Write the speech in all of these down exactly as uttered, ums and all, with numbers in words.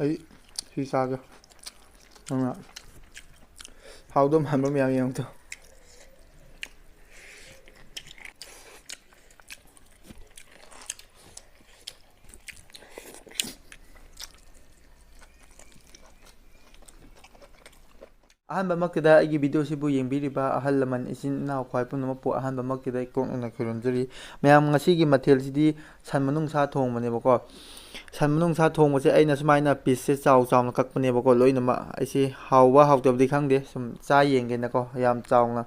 ꯑꯩ ꯁꯤ ꯆꯥꯒꯦ꯫ ꯅꯪꯅ ꯍꯥꯎꯗꯧ ꯃꯥꯟꯕ ꯃꯌꯥꯝ ꯌꯦꯡꯉꯛꯇꯣ꯫ ꯑꯍꯥꯟꯕꯃꯛꯇꯗ ꯑꯩꯒꯤ ꯚꯤꯗꯤꯑꯣꯁꯤꯕꯨ ꯌꯦꯡꯕꯤꯔꯤꯕ ꯑꯍꯜ ꯂꯃꯟ, ꯏꯆꯤꯟ ꯏꯅꯥꯎ ꯈ꯭ꯋꯥꯏ ꯄꯨꯝꯅꯃꯛꯄꯨ ꯑꯍꯥꯟꯕꯃꯛꯇꯗ ꯏꯀꯣꯛꯅꯅ ꯈꯣꯏꯔꯝꯖꯔꯤ꯫ ꯃꯌꯥꯝ, ꯉꯁꯤꯒꯤ ꯃꯊꯦꯜꯁꯤꯗꯤ ꯁꯟ ꯃꯅꯨꯡꯁꯥ ꯊꯣꯡꯕꯅꯦꯕꯀꯣ꯫ ꯁꯟ ꯃꯅꯨꯡꯁꯥ ꯊꯣꯡꯕꯁꯦ ꯑꯩꯅ ꯁꯨꯃꯥꯏꯅ ꯄꯤꯁꯁꯦ ꯆꯥꯎ ꯆꯥꯎꯅ ꯀꯛꯄꯅꯦꯕꯀꯣ꯫ ꯂꯣꯏꯅꯃꯛ ꯑꯩꯁꯦ ꯍꯥꯎꯕ ꯍꯥꯎꯇꯕꯗꯤ ꯈꯪꯗꯦ, ꯁꯨꯝ ꯆꯥ ꯌꯦꯡꯒꯦꯅꯀꯣ꯫ ꯌꯥꯝ ꯆꯥꯎꯅ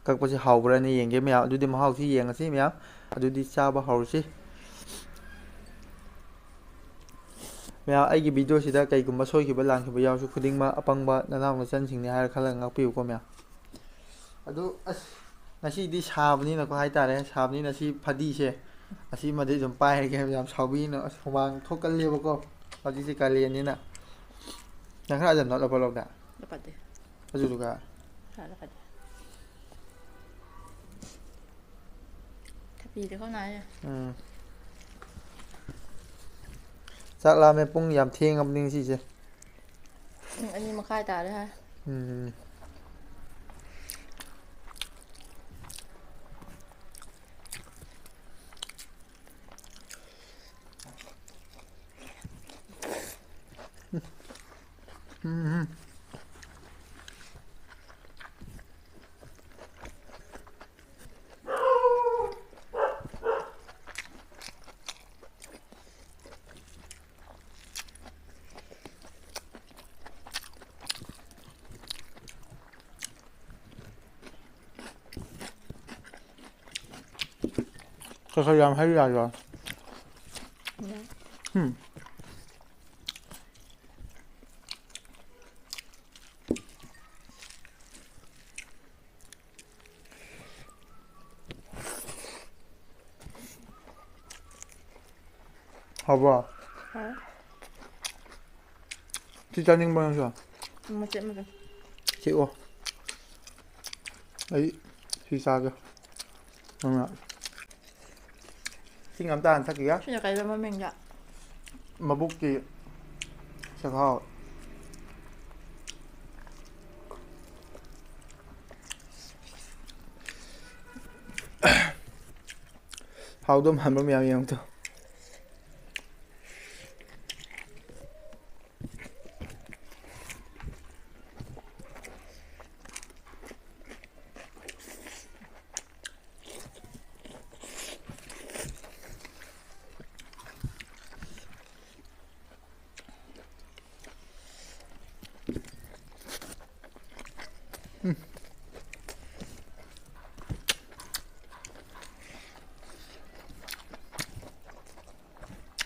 ꯀꯛꯄꯁꯦ ꯍꯥꯎꯕ꯭ꯔꯥꯅ ꯌꯦꯡꯒꯦ ꯃꯌꯥꯝ꯫ ꯑꯗꯨꯗꯤ ꯃꯍꯥꯎꯁꯤ ꯌꯦꯡꯉꯁꯤ ꯃꯌꯥꯝ꯫ ꯑꯗꯨꯗꯤ ꯆꯥꯕ ꯍꯧꯔꯁꯤ꯫ ꯃꯌꯥꯝ, ꯑꯩꯒꯤ ꯚꯤꯗꯤꯑꯣꯁꯤꯗ ꯀꯩꯒꯨꯝꯕ ꯁꯣꯏꯈꯤꯕ ꯂꯥꯟꯈꯤꯕ ꯌꯥꯎꯔꯁꯨ, ꯈꯨꯗꯤꯡꯃꯛ ꯑꯄꯪꯕ ꯅꯅꯥꯎ ꯅꯆꯟꯁꯤꯡꯅꯤ ꯍꯥꯏꯔ ꯈꯜꯂꯒ ꯉꯥꯛꯄꯤꯌꯨꯀꯣ ꯃꯌꯥꯝ꯫ ꯑꯗꯨ ꯑꯁ, ꯉꯁꯤꯗꯤ ꯁꯥꯕꯅꯤꯅꯀꯣ ꯍꯥꯏꯇꯥꯔꯦ, ꯁꯥꯕꯅꯤꯅ ꯁꯤ ꯐꯗꯤꯁꯦ ꯑꯁꯤꯃꯗꯤ ꯑꯗꯨꯝ ꯄꯥꯏꯔꯒꯦ꯫ ꯌꯥꯝ ꯁꯥꯎꯕꯤꯅ, ꯑꯁ, ꯍꯨꯃꯥꯡ ꯊꯣꯛꯀꯜꯂꯦꯕꯀꯣ ꯍꯧꯖꯤꯛꯁꯦ ꯀꯥꯂꯦꯟꯅꯤꯅ꯫ ꯅꯪ ꯈꯔ ꯑꯗꯨꯝ ꯅꯞꯂꯛꯄ ꯂꯧꯗ꯫ ꯂꯧꯈꯠꯇꯦ꯫ ꯑꯗꯨꯗꯨꯒ ꯈꯔ ꯂꯧꯈꯠꯇꯦ꯫ ꯊꯥꯕꯤꯗ ꯈꯣꯡ ꯅꯥꯏꯌꯦ꯫ ꯎꯝ꯫ ꯆꯥꯛ ꯂꯥꯝꯃꯦ, ꯄꯨꯡ ꯌꯥꯝ ꯊꯦꯡꯉꯕꯅꯤ ꯉꯁꯤꯁꯦ꯫ ꯄꯨꯡ ꯑꯅꯤ ꯃꯈꯥꯏ ꯇꯥꯔꯦ ꯍꯥꯏ꯫ ꯎꯝ꯫ ꯎꯝ꯫ ꯈꯔ ꯈꯔ ꯌꯥꯝ ꯍꯩ ꯌꯥꯗ꯭ꯔꯣ? ꯌꯥꯏ꯫ ꯎꯝ꯫ ꯍꯥꯎꯕ꯭ꯔꯣ? ꯍꯥꯎ꯫ ꯁꯤ ꯆꯥꯅꯤꯡꯕ꯭ꯔꯣ ꯅꯪꯁꯨ? ꯃꯆꯦꯠ ꯃꯆꯦꯠ꯫ ꯆꯤꯛꯑꯣ꯫ ꯑꯩ ꯁꯤ ꯆꯥꯒꯦ꯫ ꯅꯪꯅ ꯏꯁꯤꯡ ꯑꯝꯇ ꯍꯥꯟꯅ ꯊꯛꯈꯤꯒꯦ꯫ ꯁꯤꯅ ꯀꯩꯕ ꯃꯃꯤꯡꯗ? ꯃꯕꯨꯛꯀꯤ ꯆꯥꯛꯍꯥꯎ꯫ ꯍꯥꯎꯗꯧ ꯃꯥꯟꯕ ꯃꯌꯥꯝ ꯌꯦꯡꯉꯨ ꯇꯨ꯫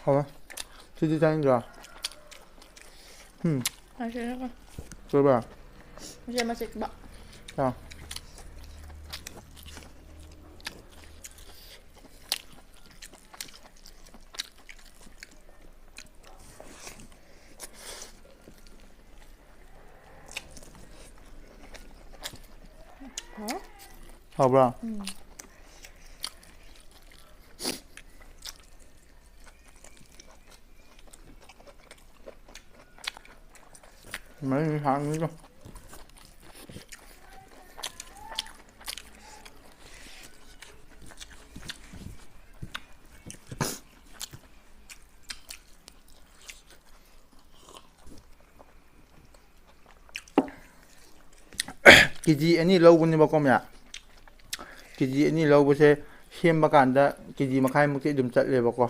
ꯍꯥꯎꯋꯦ꯫ ꯁꯤꯗꯤ ꯆꯥꯅꯤꯡꯗ꯭ꯔꯣ? ꯎꯝ꯫ ꯉꯁꯤꯅꯀꯣ꯫ ꯀꯩꯕ? ꯉꯁꯤ ꯃꯆꯦꯠ ꯈꯛꯇ꯫ ꯆꯥꯎ꯫ ꯍꯥꯎ꯫ ꯍꯥꯎꯕ꯭ꯔꯥ? ꯎꯝ꯫ ꯃꯔꯤꯟ ꯁꯥꯡꯕꯤꯗꯣ꯫ ꯀꯦ ꯖꯤ ꯑꯅꯤ ꯂꯧꯕꯅꯦꯕꯀꯣ ꯃꯌꯥ꯫ ꯀꯦ ꯖꯤ ꯑꯅꯤ ꯂꯧꯕꯁꯦ ꯁꯦꯝꯕ ꯀꯥꯟꯗ ꯀꯦ ꯖꯤ ꯃꯈꯥꯏꯃꯨꯛꯇꯤ ꯑꯗꯨꯝ ꯆꯠꯂꯦꯕꯀꯣ꯫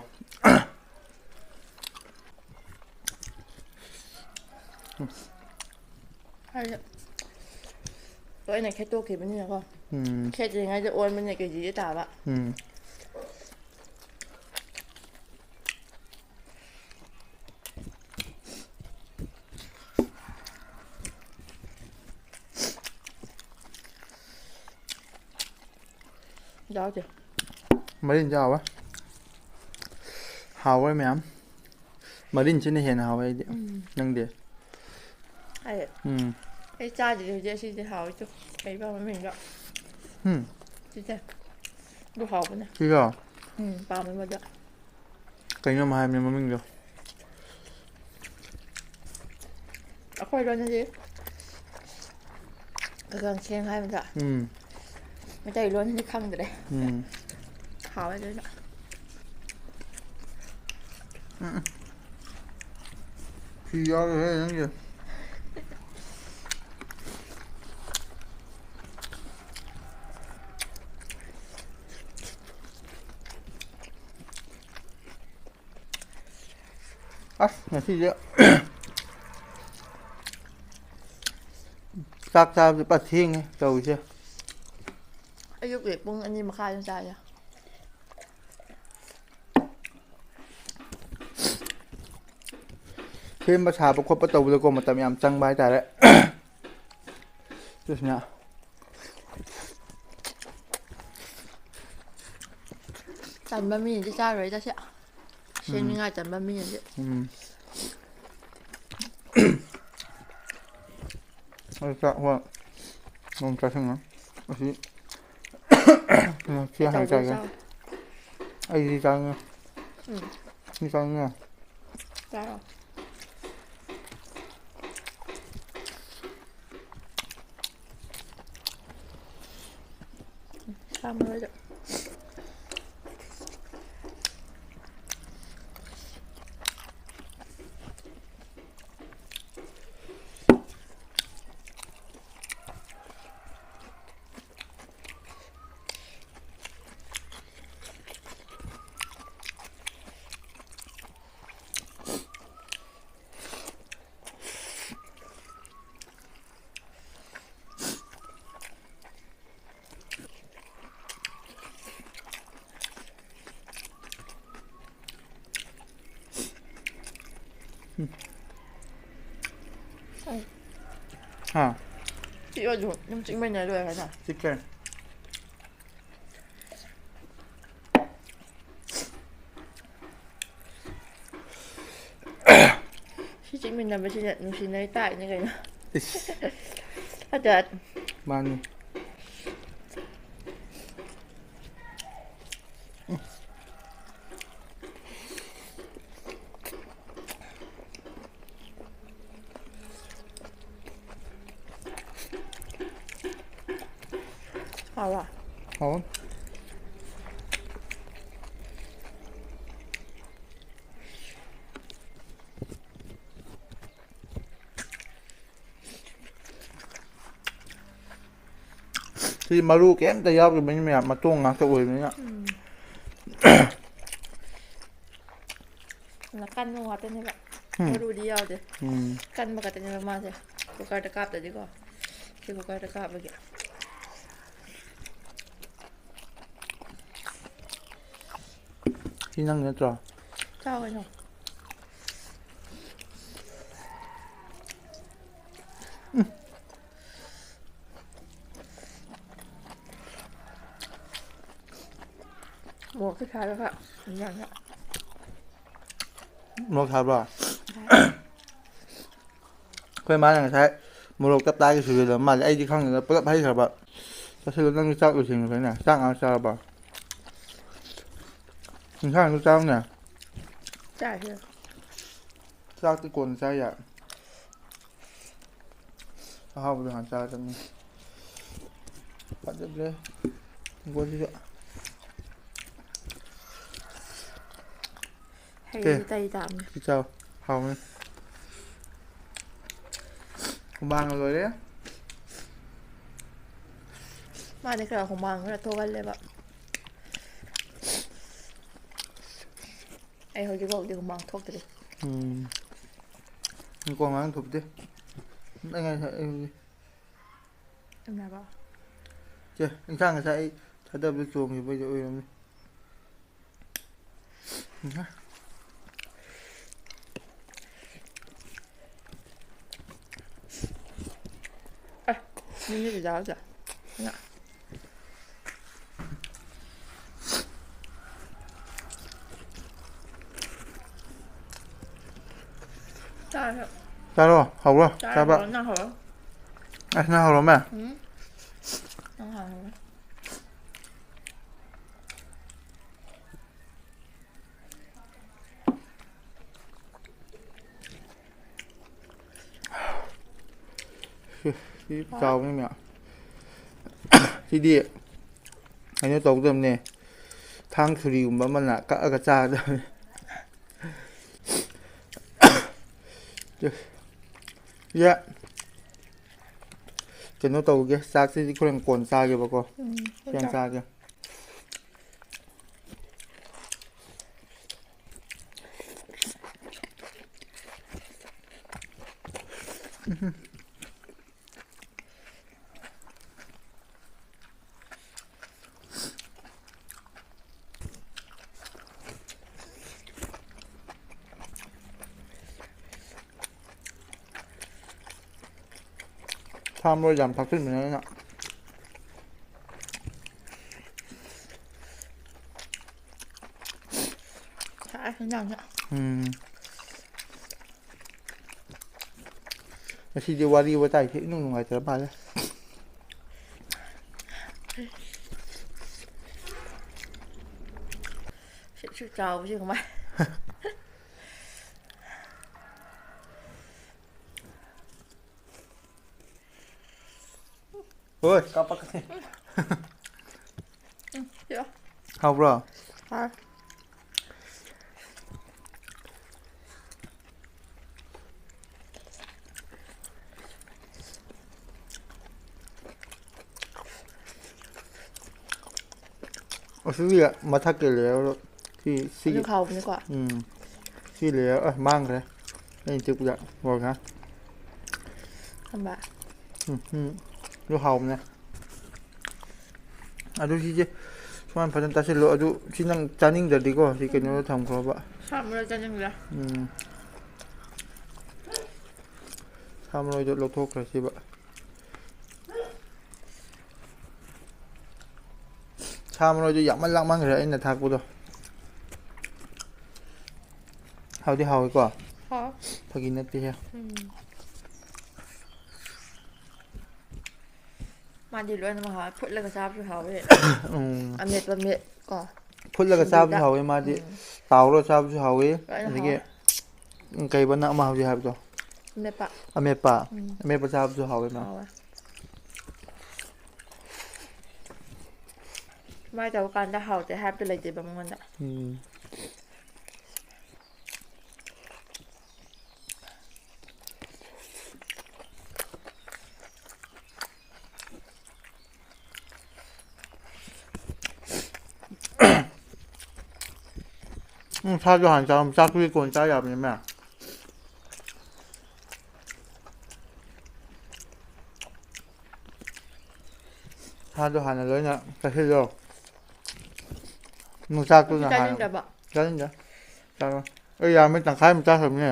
ꯍꯥꯏꯗꯤ ꯂꯣꯏꯅ ꯈꯦꯠꯇꯣꯛꯈꯤꯕꯅꯤꯅꯀꯣ꯫ ꯎꯝ꯫ ꯈꯦꯠꯇ꯭ꯔꯤꯉꯩꯗ ꯑꯣꯟꯕꯅꯤꯅ ꯀꯦ ꯖꯤꯗꯤ ꯇꯥꯕ꯫ ꯎꯝ꯫ ꯌꯥꯎꯗꯦ꯫ ꯃꯔꯤꯟꯁꯦ ꯍꯥꯎꯋꯦ꯫ ꯍꯥꯎꯋꯦ ꯃꯌꯥꯝ꯫ ꯃꯔꯤꯟꯁꯤꯅ ꯍꯦꯟꯅ ꯍꯥꯎꯋꯦ ꯑꯩꯗꯤ꯫ ꯎꯝ꯫ ꯅꯪꯗꯤ? ꯑꯩ ꯎꯝ꯫ ꯑꯩ ꯆꯥꯗ꯭ꯔꯤ ꯍꯧꯖꯤꯛ ꯑꯁꯤꯗꯤ ꯍꯥꯎꯋꯦ ꯇꯨ꯫ ꯀꯩꯕ ꯃꯃꯤꯡꯗꯣ? ꯎꯝ꯫ ꯁꯤꯁꯦ꯫ ꯑꯗꯨ ꯍꯥꯎꯕꯅꯦ꯫ ꯁꯤꯔꯣ? ꯎꯝ, ꯄꯥꯝꯃꯦ ꯃꯗꯨ꯫ ꯀꯩꯅꯣꯝ ꯍꯥꯏꯕꯅꯦ ꯃꯃꯤꯡꯗꯣ꯫ ꯑꯩꯈꯣꯏ ꯂꯣꯟꯗꯗꯤ ꯀꯀꯪ ꯁꯦꯡ ꯍꯥꯏꯕꯗ ꯎꯝ꯫ ꯃꯩꯇꯩ ꯂꯣꯟꯗꯗꯤ ꯈꯪꯗ꯭ꯔꯦ꯫ ꯎꯝ꯫ ꯍꯥꯎꯋꯦ ꯑꯗꯨꯅ꯫ ꯎꯝ꯫ ꯐꯤ ꯌꯥꯎꯔꯦꯍꯦ ꯅꯪꯒꯤ꯫ ꯑꯁ ꯉꯁꯤꯁꯦ ꯆꯥꯛ ꯆꯥꯕꯁꯦ ꯄꯨꯔꯥ ꯊꯦꯡꯉꯦ ꯇꯧꯔꯤꯁꯦ꯫ ꯑꯌꯨꯛꯀꯤ ꯄꯨꯡ ꯑꯅꯤ ꯃꯈꯥꯏꯗ ꯆꯥꯏꯌꯦ꯫ ꯁꯦꯝꯕ ꯁꯥꯕ ꯈꯣꯠꯄ ꯇꯧꯕꯗꯀꯣ ꯃꯇꯝ ꯌꯥꯝ ꯆꯪꯕ ꯍꯥꯏꯇꯥꯔꯦ꯫ ꯑꯗꯨꯁꯤꯅ ꯇꯟꯕ ꯃꯤꯅꯗꯤ ꯆꯥꯔꯣꯏꯗ ꯁꯤ꯫ ꯎꯝ꯫ ꯁꯦꯝꯅꯤꯡꯉꯥꯏ ꯇꯟꯕ ꯃꯤꯅꯗꯤ꯫ ꯎꯝ꯫ ꯑꯩ ꯆꯥꯛ ꯍꯣꯏ ꯅꯣꯡ ꯆꯥꯁꯤꯟꯅ ꯑꯁꯤ ꯁꯤ ꯍꯥꯟꯅ ꯀꯩꯗꯧꯕꯩ ꯆꯥꯒꯦ꯫ ꯆꯥꯎ? ꯑꯩꯗꯤ ꯆꯥꯅꯤꯡꯉꯦ꯫ ꯎꯝ꯫ ꯁꯤ ꯆꯥꯅꯤꯡꯉꯦ꯫ ꯆꯥꯔꯣ꯫ ꯁꯥ ꯃꯔꯣꯏꯗꯣ꯫ ꯍꯥ? ꯆꯤꯛꯑꯁꯨ ꯑꯗꯨꯝ ꯆꯤꯛꯃꯤꯟꯅ ꯂꯣꯏꯔꯦ ꯀꯩꯅꯣ꯫ ꯆꯤꯛꯈ꯭ꯔꯦ꯫ ꯁꯤ ꯆꯤꯛꯃꯤꯟꯅꯕꯁꯤꯅ ꯅꯨꯡꯁꯤꯅꯔꯤ ꯇꯥꯏꯅꯦ ꯀꯩꯅꯣ꯫ ꯏꯁ꯫ ꯑꯗ ꯃꯥꯅꯤ꯫ ꯍꯥꯎꯕ꯭ꯔꯥ? ꯍꯥꯎꯋꯦ꯫ ꯁꯤ ꯃꯔꯨ ꯀꯩꯝꯇ ꯌꯥꯎꯗꯕꯅꯤ ꯃꯌꯥꯝ, ꯃꯇꯣꯡ ꯉꯥꯛꯇ ꯑꯣꯏꯕꯅꯤꯅ꯫ ꯎꯝ꯫ ꯀꯟꯕ ꯉꯥꯛꯇꯅꯦꯕ꯫ ꯎꯝ꯫ ꯃꯔꯨꯗꯤ ꯌꯥꯎꯗꯦ꯫ ꯎꯝ꯫ ꯀꯟꯕ ꯈꯛꯇꯅꯦꯕ ꯃꯥꯁꯦ꯫ ꯀꯨꯀꯔꯗ ꯀꯥꯞꯇꯗꯤꯀꯣ꯫ ꯁꯤ ꯀꯨꯀꯔꯗ ꯀꯥꯞꯄꯒꯤ꯫ ꯁꯤ ꯅꯪ ꯅꯠꯇ꯭ꯔꯣ? ꯆꯥꯎ ꯀꯩꯅꯣ꯫ ꯎꯝ꯫ ꯃꯣꯔꯣꯛꯁꯨ ꯁꯥꯔꯒ ꯌꯥꯝꯅ꯫ ꯃꯣꯔꯣꯛ ꯁꯥꯕ꯭ꯔꯣ? ꯁꯥꯏ꯫ ꯑꯩꯈꯣꯏ ꯃꯥꯅ ꯉꯁꯥꯏ ꯃꯣꯔꯣꯛ ꯇꯞ ꯇꯥꯒꯦ ꯁꯣꯏꯖꯜꯂꯝꯕ ꯃꯥꯜꯂꯦ꯫ ꯑꯩꯗꯤ ꯈꯪꯗꯅ ꯄꯨꯂꯞ ꯍꯩꯈ꯭ꯔꯕ꯫ ꯆꯥꯁꯤꯜꯂꯨ, ꯅꯪꯗꯤ ꯆꯥꯛ ꯂꯣꯏꯁꯤꯟꯈ꯭ꯔꯦꯅꯦ꯫ ꯆꯥꯛ ꯉꯥꯏꯍꯥꯛ ꯆꯥꯔꯕ? ꯏꯟꯁꯥꯡꯗꯨ ꯆꯥꯎꯅꯦ꯫ ꯆꯥꯏꯍꯦ꯫ ꯆꯥꯛꯇꯤ ꯀꯣꯟꯅ ꯆꯥ ꯌꯥꯏ꯫ ꯑꯍꯥꯎꯕꯗꯣ ꯍꯥꯟꯅ ꯆꯥꯔꯗꯕꯅꯤ꯫ ꯐꯖꯗ꯭ꯔꯦ꯫ ꯍꯤꯡꯒꯣꯜꯁꯤꯁꯨ꯫ ꯍꯩꯁꯦ ꯑꯦ, ꯇꯩ ꯇꯥꯕꯅꯦ꯫ ꯁꯤ ꯆꯥꯎ꯫ ꯍꯥꯎꯅꯤ꯫ ꯍꯨꯃꯥꯡꯅ ꯂꯣꯏꯔꯦ꯫ ꯃꯥꯗꯤ ꯈꯔ ꯍꯨꯃꯥꯡ ꯈꯔ ꯊꯣꯛꯍꯜꯂꯦꯕ꯫ ꯑꯩ ꯍꯧꯖꯤꯛꯐꯥꯎꯗꯤ ꯍꯨꯃꯥꯡ ꯊꯣꯛꯇ꯭ꯔꯤ꯫ ꯎꯝ꯫ ꯀꯣꯡ ꯉꯥꯡ ꯊꯣꯛꯇꯦ꯫ ꯑꯩ ꯉꯥꯏ-, ꯑꯩ ꯍꯧꯖꯤꯛ ꯊꯝꯅꯕ꯫ ꯆꯦ, ꯏꯟꯁꯥꯡ ꯉꯁꯥꯏ ꯑꯩ ꯊꯥꯗꯕꯗ ꯆꯣꯡꯈꯤꯕꯩꯗꯣ ꯑꯣꯏꯔꯝꯅꯤ꯫ ꯎꯝ꯫ ꯑꯦ, ꯃꯤꯃꯤꯁꯨ ꯆꯥꯔꯁꯦ꯫ ꯉꯥ꯫ ꯆꯥꯔꯁꯦ꯫ ꯆꯥꯔꯣ, ꯍꯥꯎꯕ꯭ꯔꯣ? ꯆꯥꯔꯦ, ꯆꯥꯕ? ꯍꯥꯎꯔꯦ, ꯅꯪ ꯍꯥꯎꯔꯦ꯫ ꯑꯁ, ꯅꯪ ꯍꯥꯎꯔꯝꯃꯦ? ꯎꯝ꯫ ꯅꯪ ꯍꯥꯎꯔꯦ꯫ ꯁꯤ, ꯁꯤ ꯍꯥꯎꯔꯦ꯫ ꯆꯥꯎꯕꯅꯤ ꯃꯌꯥꯝ꯫ ꯁꯤꯗꯤ ꯀꯩꯅꯣ ꯇꯧꯒꯗꯕꯅꯦ, ꯊꯥꯡ ꯁꯨꯔꯤꯒꯨꯝꯕ ꯑꯃꯅ ꯀꯛꯑꯒ ꯆꯥꯒꯗꯕꯅꯦ꯫ ꯌꯥ, ꯀꯩꯅꯣ ꯇꯧꯒꯦ, ꯆꯥꯛꯁꯤꯗꯤ ꯍꯣꯔꯦꯟ ꯀꯣꯟ ꯆꯥꯒꯦꯕꯀꯣ꯫ ꯎꯝ, ꯍꯣꯔꯦꯟ ꯆꯥꯒꯦ꯫ ꯁꯥ ꯃꯔꯣꯏ ꯌꯥꯝ ꯊꯥꯛꯆꯤꯟꯕꯅꯤꯅ꯫ ꯁꯥꯏ ꯍꯦꯟꯖꯥꯡꯁꯦ꯫ ꯎꯝ꯫ ꯉꯁꯤꯗꯤ ꯋꯥꯔꯤ ꯋꯥꯇꯥꯏꯁꯦ ꯏꯅꯨꯡ ꯅꯨꯡꯉꯥꯏꯇ꯭ꯔ ꯃꯥꯜꯂꯦ꯫ ꯁꯤꯛ ꯁꯤꯛ ꯆꯥꯎꯕꯁꯦ ꯀꯃꯥꯏ꯫ ꯍꯣꯏ, ꯀꯥꯞꯄꯛꯀꯅꯤ꯫ ꯎꯝ, ꯄꯤꯔꯛꯑꯣ꯫ ꯍꯥꯎꯕ꯭ꯔꯣ? ꯍꯥꯎ꯫ ꯑꯁꯤꯒꯤ ꯃꯊꯛꯀꯤ ꯂꯦꯌꯔꯗꯣ ꯁꯤ, ꯁꯤꯒꯤ, ꯑꯗꯨ ꯍꯥꯎꯕꯅꯤꯀꯣ꯫ ꯎꯝ꯫ ꯁꯤ ꯂꯦꯌꯔ, ꯑ, ꯃꯥꯡꯈ꯭ꯔꯦ꯫ ꯑꯩꯅ ꯆꯤꯛꯄꯗ ꯂꯣꯏꯈ꯭ꯔꯦ꯫ ꯊꯝꯕ꯫ ꯎꯝ, ꯎꯝ꯫ ꯑꯗꯨ ꯍꯥꯎꯕꯅꯦ꯫ ꯑꯗꯨ ꯁꯤꯁꯦ ꯁꯨꯃꯥꯏꯅ ꯐꯖꯅ ꯇꯥꯁꯤꯜꯂꯣ꯫ ꯑꯗꯨ ꯁꯤ ꯅꯪ ꯆꯥꯅꯤꯡꯗ꯭ꯔꯗꯤꯀꯣ, ꯁꯤ ꯀꯩꯅꯣꯗ ꯊꯝꯈ꯭ꯔꯣꯕ꯫ ꯁꯥ ꯃꯔꯣꯏ ꯆꯥꯅꯤꯡꯗ꯭ꯔꯦ꯫ ꯎꯝ꯫ ꯁꯥ ꯃꯔꯣꯏꯗꯣ ꯂꯧꯊꯣꯛꯈ꯭ꯔꯁꯤꯕ꯫ ꯁꯥ ꯃꯔꯣꯏꯗꯣ ꯌꯥꯝꯃꯟ ꯂꯥꯛꯃꯟꯈ꯭ꯔꯦ ꯑꯩꯅ ꯊꯥꯛꯄꯗꯣ꯫ ꯍꯥꯎꯗꯤ ꯍꯥꯎꯋꯤꯀꯣ? ꯍꯥꯎ꯫ ꯐꯥꯒꯤ ꯅꯠꯇꯦꯍꯦ꯫ ꯎꯝ꯫ ꯃꯥꯗꯤ ꯂꯣꯏꯅꯃꯛ ꯍꯥꯎꯋꯦ꯫ ꯐꯨꯠꯂꯒ ꯆꯥꯕꯁꯨ ꯍꯥꯎꯋꯦ꯫ ꯎꯝ꯫ ꯑꯃꯦꯠꯄ ꯃꯦꯠ-, ꯀꯣ꯫ ꯐꯨꯠꯂꯒ ꯆꯥꯕꯁꯨ ꯁꯤꯡꯖꯨꯗ꯫ ꯍꯥꯎꯋꯦ ꯃꯥꯗꯤ꯫ ꯎꯝ꯫ ꯇꯥꯎꯔꯒ ꯆꯥꯕꯁꯨ ꯍꯥꯎꯋꯤ꯫ ꯂꯣꯏꯅ ꯑꯗꯒꯤ, ꯍꯥꯎꯋꯦ꯫ ꯎꯝ, ꯀꯩꯕ ꯅꯪ ꯑꯃ ꯍꯧꯖꯤꯛ ꯍꯥꯏꯕꯗꯣ? ꯑꯃꯦꯠꯄ꯫ ꯑꯃꯦꯠꯄ꯫ ꯎꯝ꯫ ꯑꯃꯦꯠꯄ ꯆꯥꯕꯁꯨ ꯍꯥꯎꯋꯦ ꯃꯥ꯫ ꯍꯥꯎꯋꯦ꯫ ꯁꯨꯃꯥꯏꯅ ꯇꯧꯕ ꯀꯥꯟꯗ ꯍꯥꯎꯇꯦ ꯍꯥꯏꯕꯗꯨ ꯂꯩꯇꯦꯕ ꯃꯉꯣꯟꯗ꯫ ꯎꯝ꯫ ꯎꯝ, ꯁꯥꯗꯣ ꯍꯥꯟꯅ ꯆꯥꯎ, ꯆꯥꯛꯇꯨꯗꯤ ꯀꯣꯟꯅ ꯆꯥ ꯌꯥꯕꯅꯤ, ꯃꯌꯥꯝ꯫ ꯁꯥꯗꯣ ꯍꯥꯟꯅ ꯂꯣꯏꯅ ꯆꯥꯁꯤꯜꯂꯣ꯫ ꯅꯪ ꯆꯥꯛꯇꯨꯅ ꯍꯥꯟꯅ ꯆꯥꯅꯤꯡꯗꯕ꯫ ꯆꯥꯅꯤꯡꯗꯦ꯫ ꯆꯥꯔꯣ꯫ ꯑꯩ ꯌꯥꯝꯃꯦ, ꯇꯪꯈꯥꯏ ꯑꯃ ꯆꯥꯈ꯭ꯔꯕꯅꯦ꯫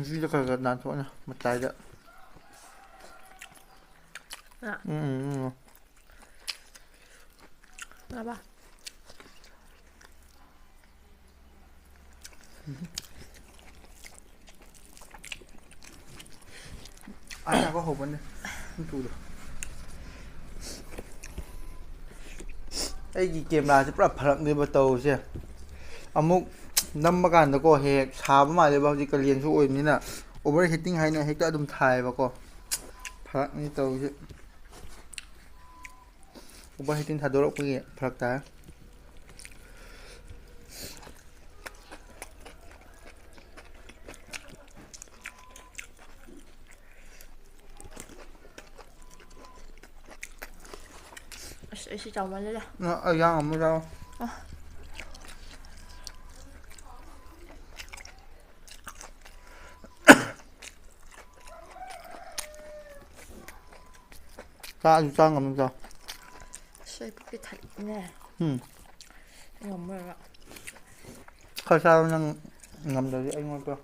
ꯁꯤꯁꯨ ꯈꯔ ꯈꯔ ꯅꯥꯟꯊꯣꯛꯅ ꯃꯇꯥꯏꯗ꯫ ꯑ꯫ ꯎꯝ, ꯎꯝ, ꯎꯝ꯫ ꯉꯥꯕ꯫ ꯑꯥ, ꯉꯥꯏꯈꯣ, ꯍꯧꯕꯅꯦ꯫ ꯃꯇꯨꯗꯣ꯫ ꯑꯩꯒꯤ cameraꯁꯦ ꯄꯨꯔꯥ ꯐꯔꯛꯅꯦꯕ ꯇꯧꯔꯤꯁꯦ꯫ ꯑꯃꯨꯛ ꯅꯝꯕ ꯀꯥꯟꯗꯀꯣ, ꯍꯦꯛ ꯍꯦꯛ ꯁꯥꯕ ꯃꯥꯜꯂꯦꯕ, ꯍꯧꯖꯤꯛ ꯀꯥꯂꯦꯟꯁꯨ ꯑꯣꯏꯕꯅꯤꯅ꯫ Overheating ꯍꯥꯏꯅ ꯍꯦꯛꯇ ꯑꯗꯨꯝ ꯊꯥꯏꯌꯦꯕꯀꯣ꯫ ꯐꯔꯛꯅꯤ ꯇꯧꯔꯤꯁꯦ꯫ Overheating ꯊꯥꯗꯣꯔꯛꯄꯒꯤ ꯐꯔꯛ ꯇꯥꯏ꯫ ꯑꯁ, ꯑꯩ ꯁꯤ ꯆꯥꯎꯃꯜꯂꯦꯗ꯫ ꯅꯪ ꯑꯩ ꯌꯥꯝ ꯑꯃ ꯆꯥꯎ꯫ ꯑ꯫ ꯆꯥꯁꯨ ꯆꯥ ꯉꯝꯅ ꯆꯥꯎ꯫ ꯑꯁ, ꯑꯩ ꯄꯨꯛ ꯄꯤꯛ ꯊꯜꯂꯦꯅꯦ꯫ ꯎꯝ꯫ ꯑꯩ ꯉꯝꯃꯔꯣꯏꯕ꯫ ꯈꯔ ꯆꯥꯔꯣ, ꯅꯪ ꯉꯝꯗ꯭ꯔꯗꯤ ꯑꯩꯉꯣꯟꯗ ꯄꯤꯔꯣ꯫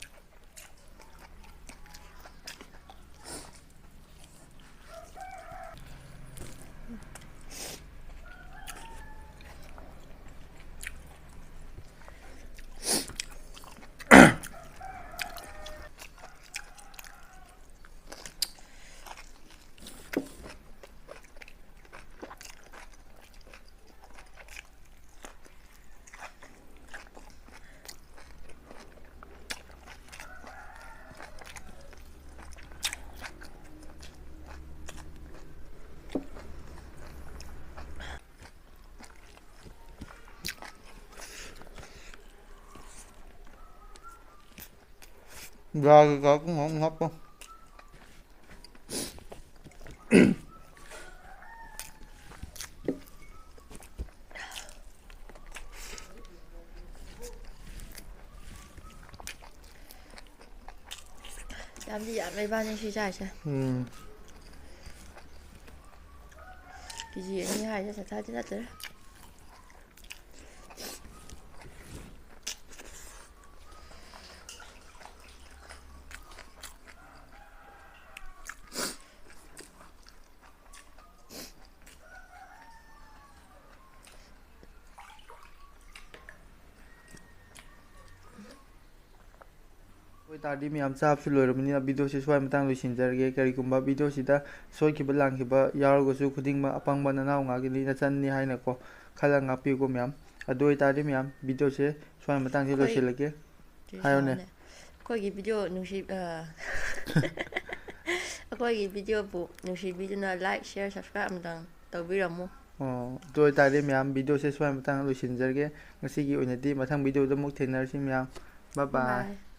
ꯌꯥꯒꯤ ꯀꯥꯔꯇꯨꯟ ꯑꯃ ꯍꯥꯞꯄꯣ꯫ ꯌꯥꯝꯗꯤ ꯌꯥꯝꯃꯦ ꯏꯕꯥꯅꯤ ꯁꯤ ꯆꯥꯏꯁꯦ꯫ ꯎꯝ꯫ ꯀꯦ ꯖꯤ ꯑꯅꯤ ꯍꯥꯏꯁꯦ ꯆꯞ ꯆꯥꯗꯤ ꯅꯠꯇ꯭ꯔꯦ꯫ ꯑꯗꯨ ꯑꯣꯏꯇꯥꯔꯗꯤ ꯃꯌꯥꯝ ꯆꯥꯕꯁꯨ ꯂꯣꯏꯔꯕꯅꯤꯅ video ꯁꯤ ꯁ꯭ꯋꯥꯏ ꯃꯇꯥꯡ ꯂꯣꯏꯁꯤꯟꯖꯔꯒꯦ꯫ ꯀꯔꯤꯒꯨꯝꯕ video ꯁꯤꯗ ꯁꯣꯏꯈꯤꯕ ꯂꯥꯟꯈꯤꯕ ꯌꯥꯎꯔꯒꯁꯨ ꯈꯨꯗꯤꯡꯃꯛ ꯑꯄꯪꯕ ꯅꯅꯥꯎ ꯉꯥꯛꯀꯤꯅꯤ, ꯅꯆꯟꯅꯤ ꯍꯥꯏꯅꯀꯣ ꯈꯜꯂꯒ ꯉꯥꯛꯄꯤꯌꯨꯀꯣ ꯃꯌꯥꯝ꯫ ꯑꯗꯨ ꯑꯣꯏꯇꯥꯔꯗꯤ ꯃꯌꯥꯝ video ꯁꯦ ꯁ꯭ꯋꯥꯏ ꯃꯇꯥꯡꯁꯤ ꯑꯩꯈꯣꯏ ꯂꯣꯏꯁꯤꯜꯂꯒꯦ꯫ ꯍꯥꯏꯌꯣꯅꯦ꯫ ꯑꯩꯈꯣꯏꯒꯤ video ꯅꯨꯡꯁꯤ-, ꯑ, ꯑꯩꯈꯣꯏꯒꯤ video ꯕꯨ ꯅꯨꯡꯁꯤꯕꯤꯗꯨꯅ like, share, subscribe ꯑꯃꯇꯪ ꯇꯧꯕꯤꯔꯝꯃꯨ꯫ ꯑꯣ, ꯑꯗꯨ ꯑꯣꯏꯇꯥꯔꯗꯤ ꯃꯌꯥꯝ video ꯁꯦ ꯁ꯭ꯋꯥꯏ ꯃꯇꯥꯡꯗ ꯂꯣꯏꯁꯤꯟꯖꯔꯒꯦ꯫ ꯉꯁꯤꯒꯤ ꯑꯣꯏꯅꯗꯤ ꯃꯊꯪ video ꯗ ꯑꯃꯨꯛ ꯊꯦꯡꯅꯔꯁꯤ ꯃꯌꯥꯝ꯫ Bye bye꯫ Bye꯫